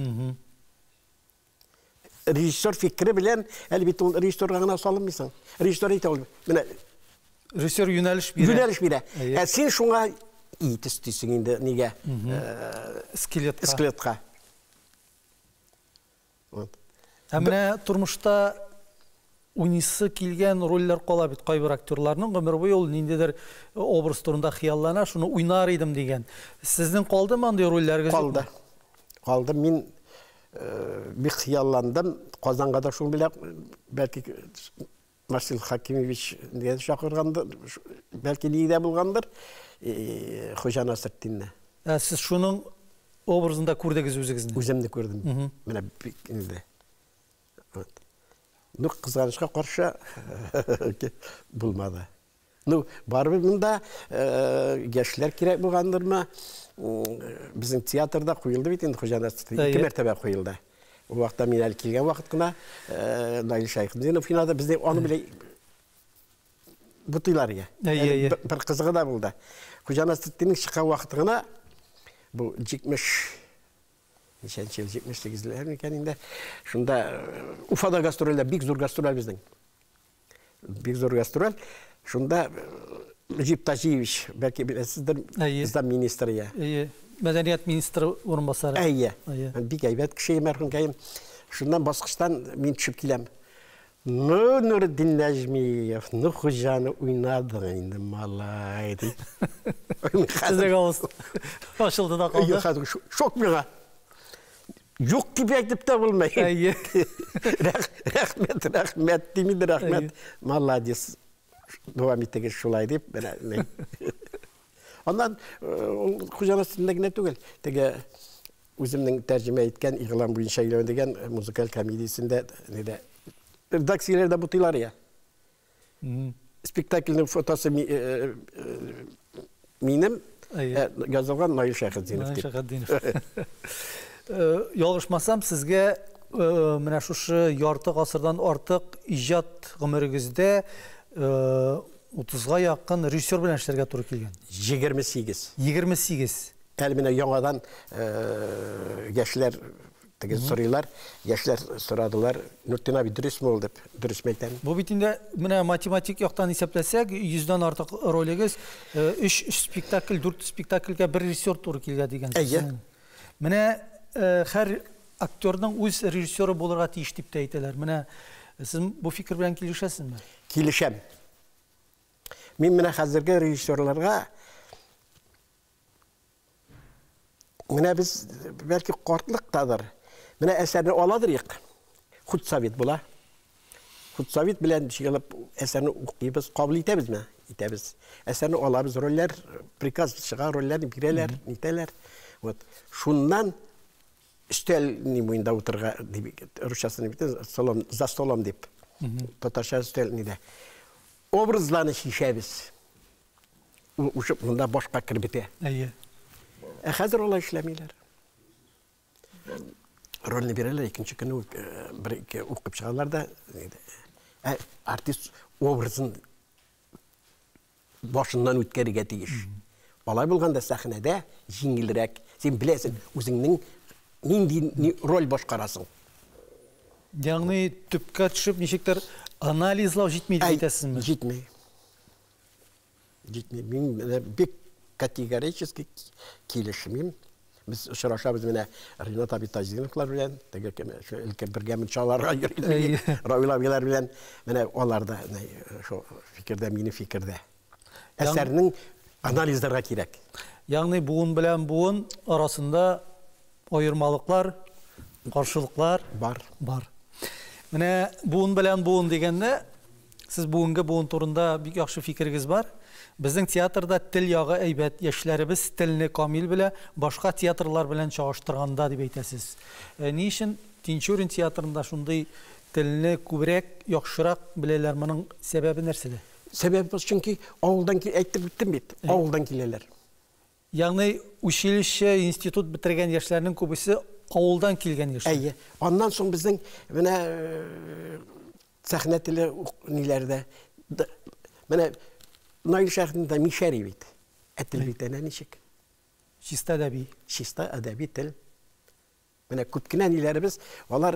Режиссер фикере белән, әле бит ул режиссерга гына салынмыйсың. Режиссер әйтә ул, менә режиссер юнәлеш бирә. Юнәлеш бирә. Ә син шуңа ит өстисең инде нигә? Скелетка. Скелетка. Вот. Ә менә тормышта уйныйсы килгән рольләр кала бит кайбер актерларның гомер буе ул ниндидер образ турында хыяллана, шуны уйнар идем дигән. Сезнең калдымы андый рольләрегез? Калды. Калды. Мин бик хыялландым. Казанга да шул белән бәлки Марсель Хакимович дигән чакыргандыр, бәлки нидә булгандыр, Хуҗа Насретдинне. Ә сез шуның образында күрдегез үзегезне? Үземне күрдем. Менә бик инде. Вот. Ну, кызганычка каршы булмады. Ну, барыбер монда яшьләр кирәк булгандырмы? Безнең театрда куелды бит инде Хуҗа Насретдин. Ике мәртәбә куелды. Ул вакытта мин әле килгән вакыт кына Наил Шәйхетдинов уйнады. Безне аны белән бутыйлар я. Бер кызыгы да булды. Хуҗа Насретдиннең чыккан вакыты гына бу 70 ничәнче ел, 78-ләр микән инде. Шунда Уфада гастрольдә бик зур гастроль безнең. Бик зур гастроль. Шунда Мөҗип Таҗиевич, бәлки беләсездер, замминистр я. Әйе. Мәдәният министры урынбасары. Әйе. Бик әйбәт кеше мәрхүмкәем. Шуннан баскычтан мин төшеп киләм. Ну, Нуретдин Нәҗмиев, ну хуҗаны уйнадың инде, малай, ди. Сезнең авыз ачылды да калды. Хәзер шок миңа. Юк дип әйтеп тә булмый. Әйе. Рәхмәт, рәхмәт, дим инде, рәхмәт. Молодец. Дәвам итегез шулай дип, менә. Аннан ул Хуҗа Насретдиндә генә түгел, теге үземнең тәрҗемә иткән Игълан буенча өйләнү дигән музыкаль комедиясендә нидә редакцияләрдә бутыйлар я. Спектакльнең фотосы минем язылган Наил Шәйхетдинов дип. Наил Шәйхетдинов. Ялгышмасам, сезгә менә шушы ярты гасырдан артык иҗат гомерегездә 30-га якын режиссер белән эшләргә туры килгән. 28. 28. Әле менә яңадан яшьләр теге сорыйлар, яшьләр сорадылар, Нуртдин абый дөресме ул дип, дөресме әйтәм. Бу бит инде менә математик яктан исәпләсәк, йөздән артык ролегез, өч спектакль, дүрт спектакльгә бер режиссер туры килгән дигән сүз. Әйе. Менә һәр актерның үз режиссеры булырга тиеш дип тә әйтәләр. Менә сез бу фикер белән килешәсезме? Килешәм. Мин менә хәзерге режиссерларга Менә без, бәлки, картлыктадыр. Менә әсәрне аладыр ик. Худсовет була. Худсовет белән җыелып әсәрне укыйбыз, кабул итәбезме? Итәбез. Әсәрне алабыз, рольләр, приказ чыга, рольләрне бирәләр, нитәләр. Вот. Шуннан өстәл ни буенда утырырга дип, русчасын бит, столом, за столом дип. Татарча өстәл нидә. Образларны чишәбез. Ул учып монда башка кереп бетә. Әйе. Ә хәзер алай эшләмиләр. Рольне бирәләр, икенче көнне үк бер-ике укып чыгалар да. Ә артист образын башыннан үткәрергә тиеш. Алай булганда сәхнәдә җиңелрәк. Син беләсең, үзеңнең нинди роль башкарасың. Ягъни төпкә төшеп ничектер анализлау җитми дип әйтәсезме? Җитми. Җитми. Мин менә бик категорически килешмим. Без очрашабыз менә Ринат абый Таҗетдиновлар белән, теге кем, шул өлкә бергә мунчаларга йөриләр, Равил абыйлар белән. Менә алар да шул фикердә, минем фикердә. Әсәрнең анализларга кирәк. Ягъни буын белән буын арасында аермалыклар, каршылыклар бар. Бар. Менә буын белән буын дигәндә, сез бүгенге буын турында бик яхшы фикерегез бар. Безнең театрда тел ягы әйбәт, яшьләребез телне камил белә, башка театрлар белән чагыштырганда дип әйтәсез. Ни өчен Тинчурин театрында шундый телне күбрәк, яхшырак беләләр? Моның сәбәбе нәрсәдә? Сәбәбе, чөнки авылдан әйтеп үттем бит, авылдан киләләр. Ягъни училище, институт бетергән яшьләрнең күбесе авылдан килгән яшьләр. Әйе. Аннан соң безнең менә сәхнә теле ниләрдә. Менә Наил Шәйхетдин дә мишәри бит. Ә тел бит әнә ничек? Чиста әдәби. Чиста әдәби тел. Менә күп кенә ниләребез, алар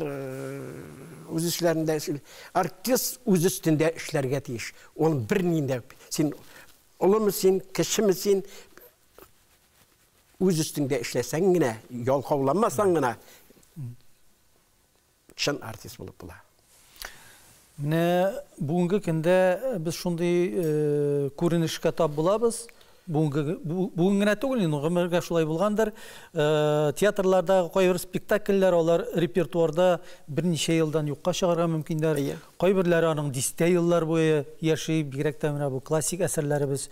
үз эшләрендә артист үз өстендә эшләргә тиеш. Ул бернинди син олымы син, кечеме син, үз өстеңдә эшләсәң генә, ялкауланмасаң гына чын артист булып була. Менә бүгенге көндә без шундый күренешкә тап булабыз. Бүгенге, бүген генә түгел, инде гомергә шулай булгандыр. Театрлардагы кайбер спектакльләр алар репертуарда берничә елдан юкка чыгарга мөмкиннәр. Кайберләре аның дистә еллар буе яши, бигрәк тә менә бу классик әсәрләребез.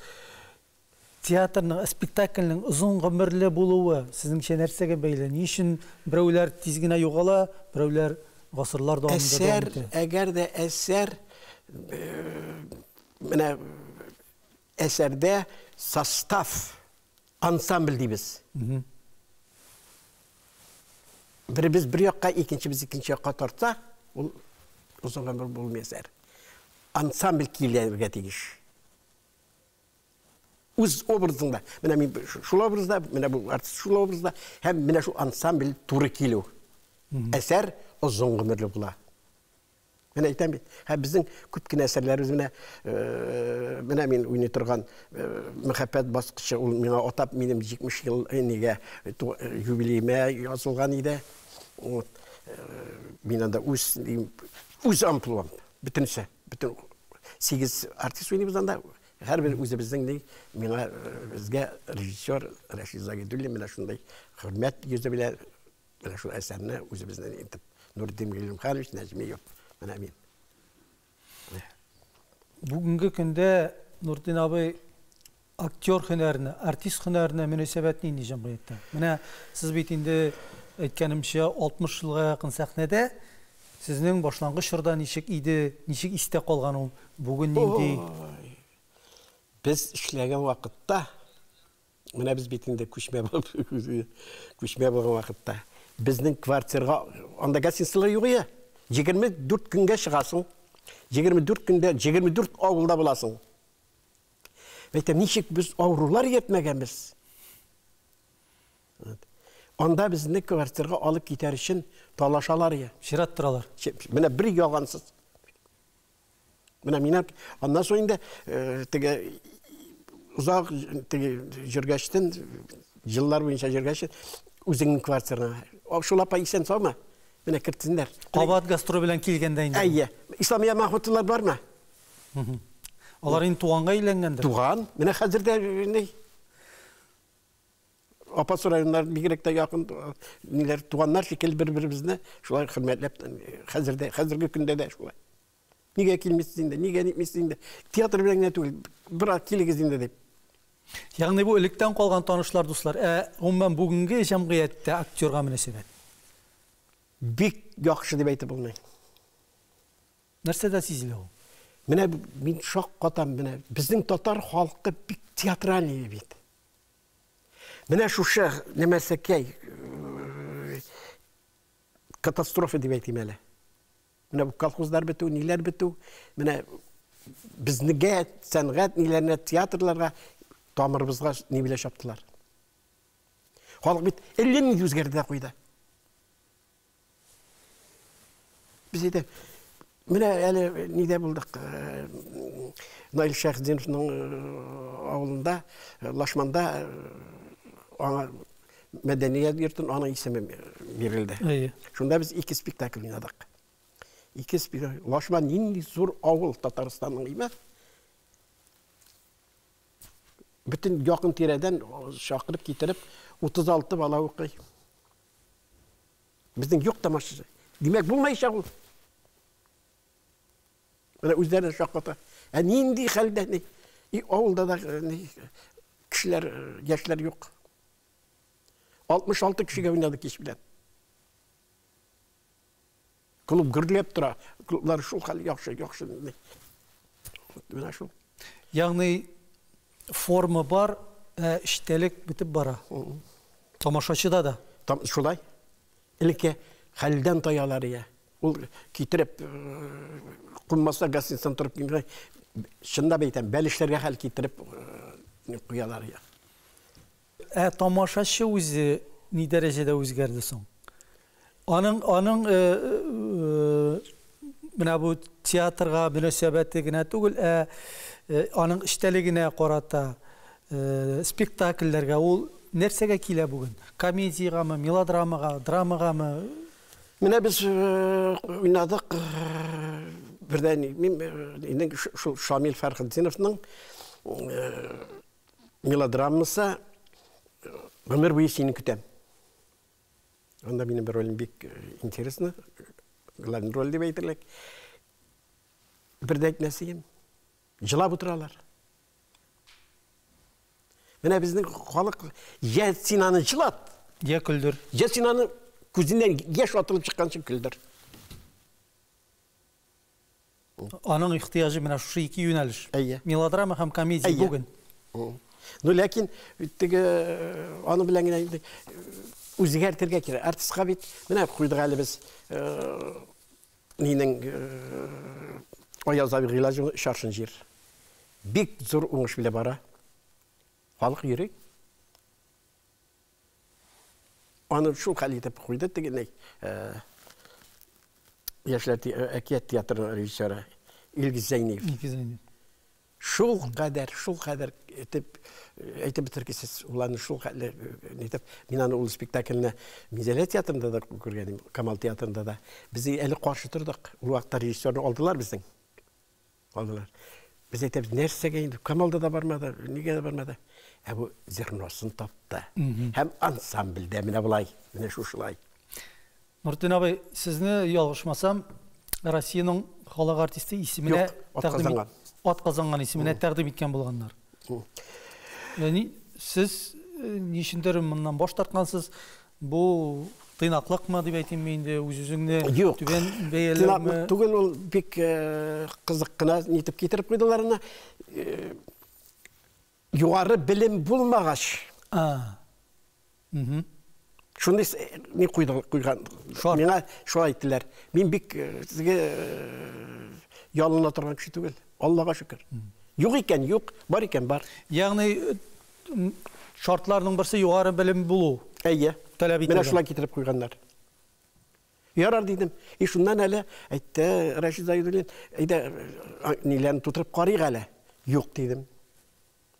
Театрның, спектакльнең озын гомерле булуы сезнеңчә нәрсәгә бәйле? Ни өчен берәүләр тиз генә югала, берәүләр гасырлар дәвамында дәвам итә? Әсәр, әгәр дә әсәр, менә әсәрдә состав, ансамбль дибез. Беребез бер якка, икенчебез икенче якка тартса, ул озын гомер булмый әсәр. Ансамбль килергә тиеш. Үз образыңда. Менә мин шул образда, менә бу артист шул образда, һәм менә шул ансамбль туры килү. Әсәр озын гомерле була. Менә әйтәм бит, һәм безнең күп кенә әсәрләребез менә, менә мин уйный торган Мәхәббәт баскычы, ул миңа атап минем 70 ел нигә юбилеемә язылган иде. Вот. Мин анда үз, үз амплуам, бөтенесе, бөтен 8 артист уйныйбыз анда. Һәрбер үзебезнең ни, миңа, безгә режиссер Рәшит Загидуллин менә шундый хөрмәт йөзе белән менә шул әсәрне үзебезнең итеп Нуртдин Гыйлемханович Нәҗмиев, менә мин. Бүгенге көндә Нуртдин абый Актер һөнәренә, артист һөнәренә мөнәсәбәт нинди җәмгыятьтә? Менә сез бит инде, әйткәнемчә, 60 елга якын сәхнәдә. Сезнең башлангыч чорда ничек иде, ничек истә калган ул, бүген нинди? Ой, без эшләгән вакытта, менә без бит инде күчмә булып, күчмә булган вакытта, безнең квартирга, анда гостиницалар юк иде. 24 көнгә чыгасың, 24 көндә 24 авылда буласың. Әйтәм, ничек без авырулар йөртмәгәнбез? Анда безне квартирга алып китәр өчен талашалар я. Чират торалар. Менә бер ялгансыз. Менә минем аннан соң инде теге озак теге җөргәчтен, еллар буенча җөргәч, үзеңнең квартираңа. Шул апа исән саумы? Менә кертсеннәр. Кабат гастроль белән килгәндә инде. Әйе. Исламия Махмутовлар бармы? Алар инде туганга әйләнгәндер. Туган. Менә хәзер дә ни Апас районнары бигрәк тә якын ниләр туганнар шикелле бер-беребезне шулай хөрмәтләп хәзер дә хәзерге көндә дә шулай. Нигә килмисез инде? Нигә нитмисез инде? Театр белән генә түгел, бераз килегез инде дип. Ягъни бу электән калган танышлар, дуслар, ә гомумән бүгенге җәмгыятьтә актерга мөнәсәбәт? Бик яхшы дип әйтеп булмый. Нәрсәдә сизелә ул? Менә мин шаккатам, менә безнең татар халкы бик театральный бит. Менә шушы нәмәсәкәй катастрофа дип әйтим әле. Менә бу колхозлар бетү, ниләр бетү, менә безнегә сәнгать ниләренә, театрларга тамырыбызга ни белән чаптылар. Халык бит әллә нинди үзгәрде дә куйды. Без әйтә, менә әле нидә булдык, Наил Шәйхетдиновның авылында, Лашманда аңа мәдәният йортын аның исеме бирелде. Әйе. Шунда без ике спектакль уйнадык. Ике спектакль. Лашман нинди зур авыл Татарстанның, име? Бөтен якын тирәдән чакырып китереп 36 бала укый. Безнең юк тамашачы. Димәк, булмаячак ул. Менә үзләре шакката. Ә нинди хәлдә ни? И авылда да ни, кешеләр, яшьләр юк. 66 кешегә уйнады кич белән. Клуб гөрләп тора. Клублар шул хәл яхшы, яхшы. Менә шул. Ягъни форма бар, ә эчтәлек бетеп бара. Тамашачыда да. Там, шулай. Элекке хәлдән таялар я. Ул китереп кунмаса гостиницадан торып килмәй. Чынлап әйтәм, бәлешләргә хәл китереп куялар я. Ә тамашачы үзе ни дәрәҗәдә үзгәрде соң? Аның аның менә бу театрга мөнәсәбәте генә түгел, ә аның эчтәлегенә карата спектакльләргә ул нәрсәгә килә бүген? Комедиягәме, мелодрамага, драмагамы? Менә без уйнадык бердән мин инде шул Шамил Фәрхетдиновның мелодрамасы Гомер буе сине көтәм. Анда минем бер ролем бик интересно, главный роль дип әйтерлек. Бер дә әйтмәс идем. Җылап утыралар. Менә безнең халык я син аны җылат, я көлдер. Я син аны күзеннән яшь атылып чыкканчы көлдер. Аның ихтыяҗы менә шушы ике юнәлеш. Әйе. Мелодрама һәм комедия бүген. Ну, ләкин теге аны белән генә инде үзгәртергә кирәк. Артистка бит менә куйдык әле без нинең Аяз абый Гыйлаҗевның Өч аршын җир. Бик зур уңыш белән бара. Халык йөри. Аны шул хәл итеп куйды теге ни, яшьләр әкият театрының режиссеры Илгиз Зәйниев. Илгиз Зәйниев. Шул кадәр, шул кадәр итеп әйтеп бетергесез, ул аны шул хәтле нитеп, мин аны ул спектакльне Минзәлә театрында да күргән идем, Камал театрында да. Без әле каршы тордык. Ул вакытта режиссерны алдылар безнең. Алдылар. Без әйтәбез, нәрсәгә инде, Камалда да бармады, нигә дә бармады. Ә бу зерносын тапты. Һәм ансамбльдә менә болай, менә шушылай. Нуртдин абый, сезне ялгышмасам, Россиянең халык артисты исеменә Юк, атказанган. Атказанган исеменә тәкъдим иткән булганнар. Яни сез ни өчендер моннан баш тарткансыз? Бу тыйнаклыкмы дип әйтимме инде, үз-үзеңне түбән бәяләүме? Тыйнаклык түгел, ул бик кызык кына нитеп китереп куйдылар аны. Югары белем булмагач. Шундый ни куйды, куйган. Миңа шулай әйттеләр. Мин бик сезгә ялына торган кеше түгел. Аллага шөкер. Юк икән, юк, бар икән, бар. Ягъни шартларның берсе югары белем булу. Әйе. Таләп ителгән. Менә шулай китереп куйганнар. Ярар дидем. И шуннан әле әйтте Рәшит Заһидуллин, әйдә ниләрне тутырып карыйк әле. Юк дидем.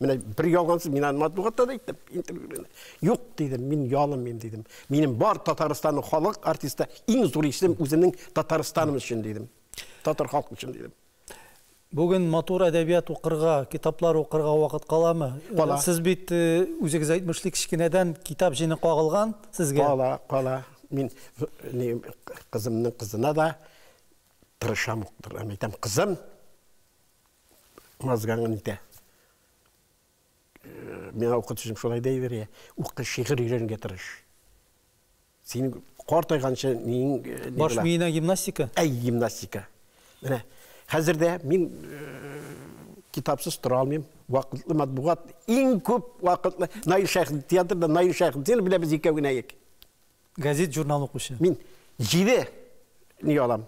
Менә бер ялгансыз мин аны матбугатта да әйттем, интервьюда. Юк дидем, мин ялынмыйм дидем. Минем бар Татарстанның халык артисты иң зур исем үземнең Татарстаным өчен дидем. Татар халкы өчен дидем. Бүген матур әдәбият укырга, китаплар укырга вакыт каламы? Кала. Сез бит үзегез әйтмешли кечкенәдән китап җене кагылган сезгә. Кала, кала. Мин кызымның кызына да тырышам укытырга. Әйтәм, кызым, мазгаңын итә. Миңа укытучым шулай да әйбер, укы, шигырь өйрәнергә тырыш. Син картайганчы ниң баш миенә гимнастика? Әй, гимнастика. Менә хәзер дә мин китапсыз тора алмыйм. Вакытлы матбугат иң күп вакытлы Наил Шәйх театрда Наил Шәйхетдинов белән без икәү генә идек. Газет, журнал укучы. Мин 7 ни алам.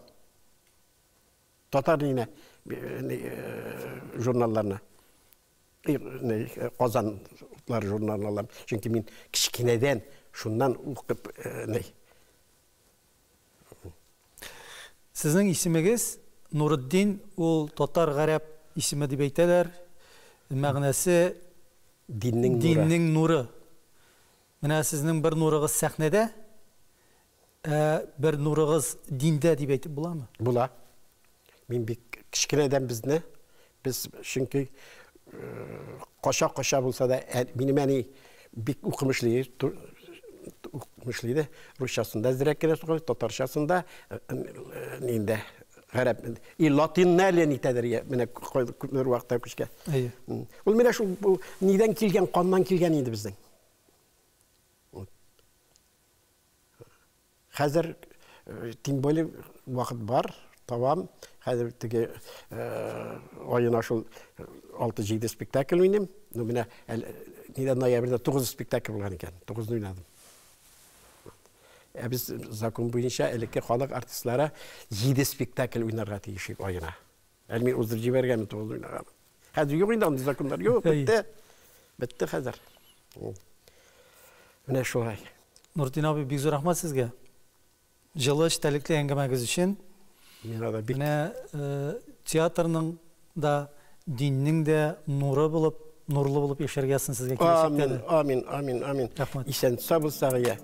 Татар нине журналларны. Казан утлары журналын алам. Чөнки мин кечкенәдән шуннан укып ни. Сезнең исемегез Нуретдин, ул татар гарәп исеме дип әйтәләр. Мәгънәсе диннең нуры. Диннең нуры. Менә сезнең бер нурыгыз сәхнәдә, ә бер нурыгыз диндә дип әйтеп буламы? Була. Мин бик кечкенәдән безне, без чөнки кача-кача булса да, минем әни бик укымышлы, укымышлы иде. Русчасын да әзрәк кенә сукый, татарчасын да, инде гарәп, и латинны әле нитәдер, менә күпмедер вакытта күчкән. Ул менә шул нидән килгән, каннан килгән инде безнең. Хәзер, тем более, вакыт бар, табам. Хәзер теге аена шул 6-7 спектакль уйныйм. Ну, менә әле нидә ноябрьдә 9 спектакль булган икән. 9-ны уйнадым. Ә без закон буенча элекке халык артистлары 7 спектакль уйнарга тиеш аена. Әле мин уздырып җибәргәнмен 9 уйнаганмын. Хәзер юк инде андый законнар, юк, бетте. Бетте хәзер. Менә шулай. Нуртдин абый, бик зур рәхмәт сезгә. Җылы, эчтәлекле әңгәмәгез өчен. Миңа да бик. Менә театрның да, диннең дә нуры булып, нурлы булып яшәргә язсын сезгә киләчәктә дә. Амин, амин, амин, амин. Рәхмәт. Исән сау булсак, я.